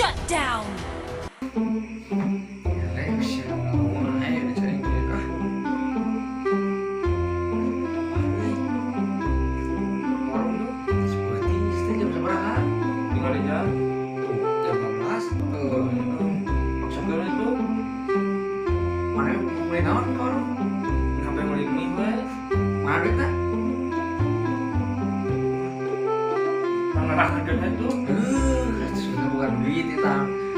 Shut down. Bukan duit itu,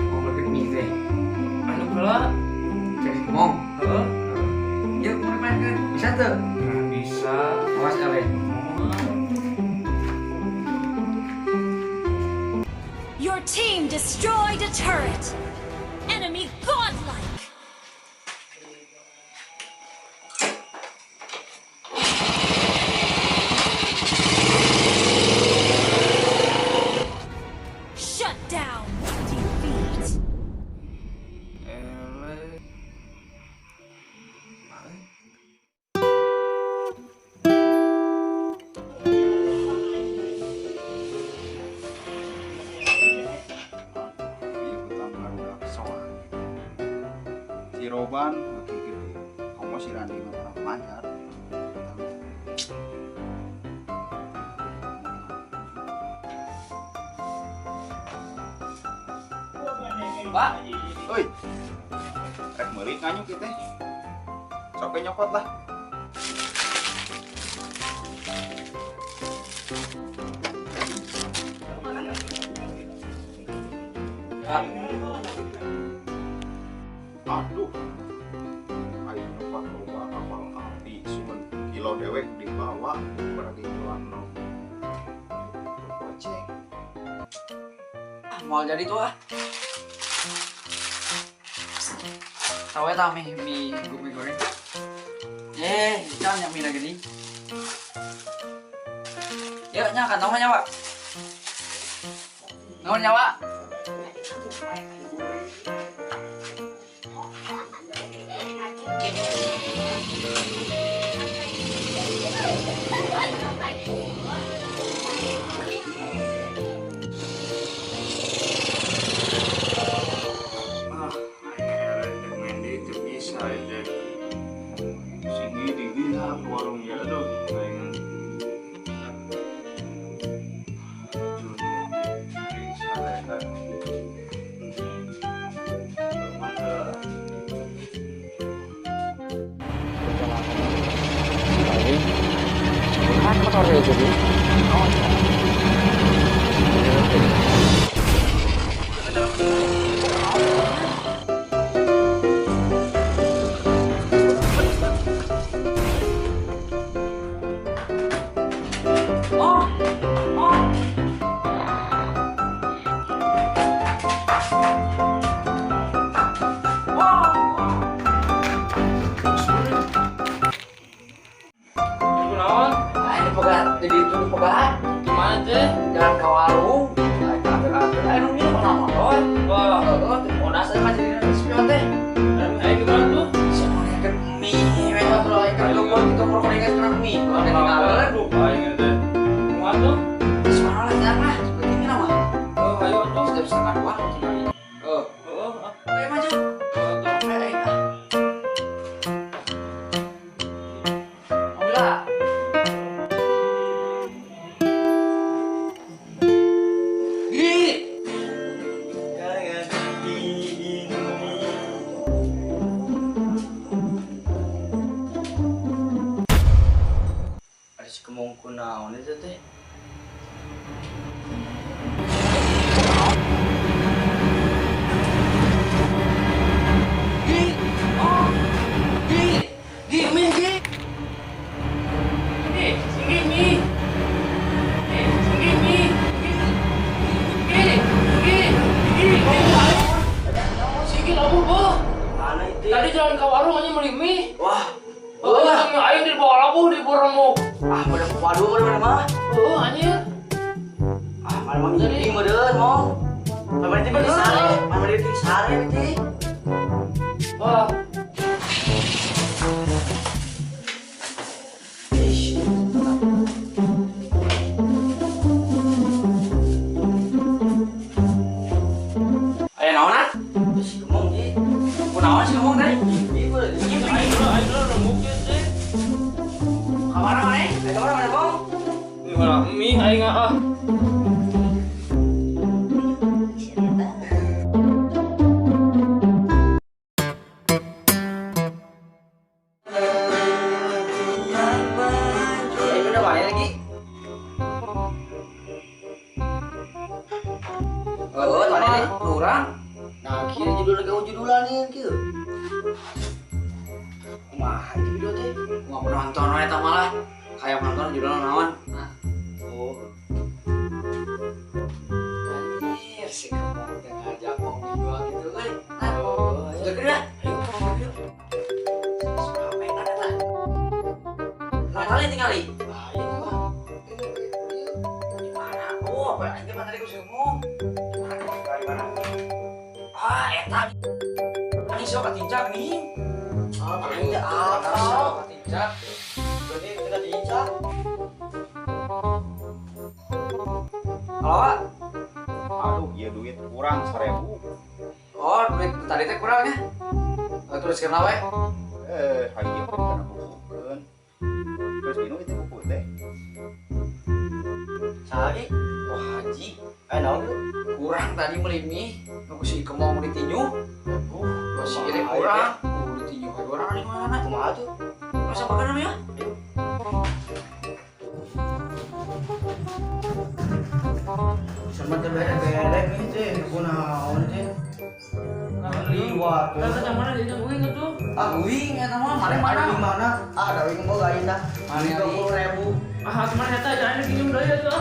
mau beli mie teh. Anu pula, jadi ngomong. Heeh. Yuk, mau main kan? Bisa tuh? Nah, bisa. Awas eleh. Your team destroyed a turret. Enemy godlike. Shut down. Defeat. Eleh. Iya, betang barudak soang. Si Roban beuki gede. Komo si Randi mah pernah mayar. Pak, Oi. Rek meuli nganyuk ieu teh. Sok we nyokot lah. Aduh, aing nyokot loba kapal api sugan kilo dewek dibawa pergi kiloan no. Goceng. Ah, mau jadi tuh ah. Tahu ya tahu mie mie mie goreng. Ikan yang mie lagi nih. Yuk, nya kantongnya nyawa. Nuhun nyawa. Ah, aing eleh dek main deui teu bisa ieu teh. Singgi digila ke warung ya aduh aing. Kan motor ya jadi. Oh, oh. Ibu naon? Ah, ini pegat, jadi itu pegat. Gimana teh? Jalan ke warung, atur-atur. Ayo nunggu pernah motor. Wah, Heeh, monas aja masih di spion teh. aing gimana tuh? Siapa yang ke mie, memang tuh lagi kan lu gitu mau kena kena mie. Kalau ada tinggalan, Aduh, aing teh. Kumaha tuh? semana lah jangan lah. Seperti ini nama. Oh, ayo tuh. Sudah 1:30 tinggal. Oh, Heeh, ah. ayo maju. Oh, tuh. Ayo, ayo. Ah. Alhamdulillah. Gi. Ada si kemong kunaon itu teh. Gi. Oh. Gi. Gi, mie gi. Ini, singgi nyi. Eh, singgi nyi. Gi, gi, gi, gi. Singgi labuh, boh. Mana itu? Tadi jalan ke warung aja beli mie. Wah. Oh, Wah. aing dibawa labuh di remuk. Ah, pada waduh pada mah. Oh, anjir. Ah, mana mah mie meureun mong. Mana teh beli sare, mana teh sare teh. Wah, Ih. Moal urang. Nah, kieu judul lagi judulan nih kieu. Kumaha itu video teh? Kumaha penonton we eta malah. Kayak penonton judulna naon? Nah. Oh, Anjir, si kemong teh ngajak mau dijual gitu euy. Nah, sudah gede dah. Ayo, ayo. Suka eta eta. Nah, kali tingali. Ayo mah. Di mana? Oh, apa aing teh tadi ku si ngomong. Di mana? Ah, eta. Ani sok katincak nih. Ah, aing teh apa? Sok katincak. Berarti kita diincak. Halo, Pak. Aduh, ieu duit kurang 1000. Oh, duit tadi teh kurang ya? Terus kenapa we? Eh, hayu teh kana bukukeun. Terus minum itu buku teh. Saha? Wah, Haji, Eh, naon tuh? Kurang tadi meuli mie. Nu si kemong ditinju. Masih kira kurang. Ditinju ka orang di mana? Kumaha tuh? Masa makan namanya? Sama teh berek-berek nih teh, kunaon teh? Liwat. Kan mana dia uing itu? Ah, Uing eta mah mana mana? Di mana? Ah, ada uing boga aing dah. Mana, 30.000. Ah, kemana eta jangan dikirim deui atuh.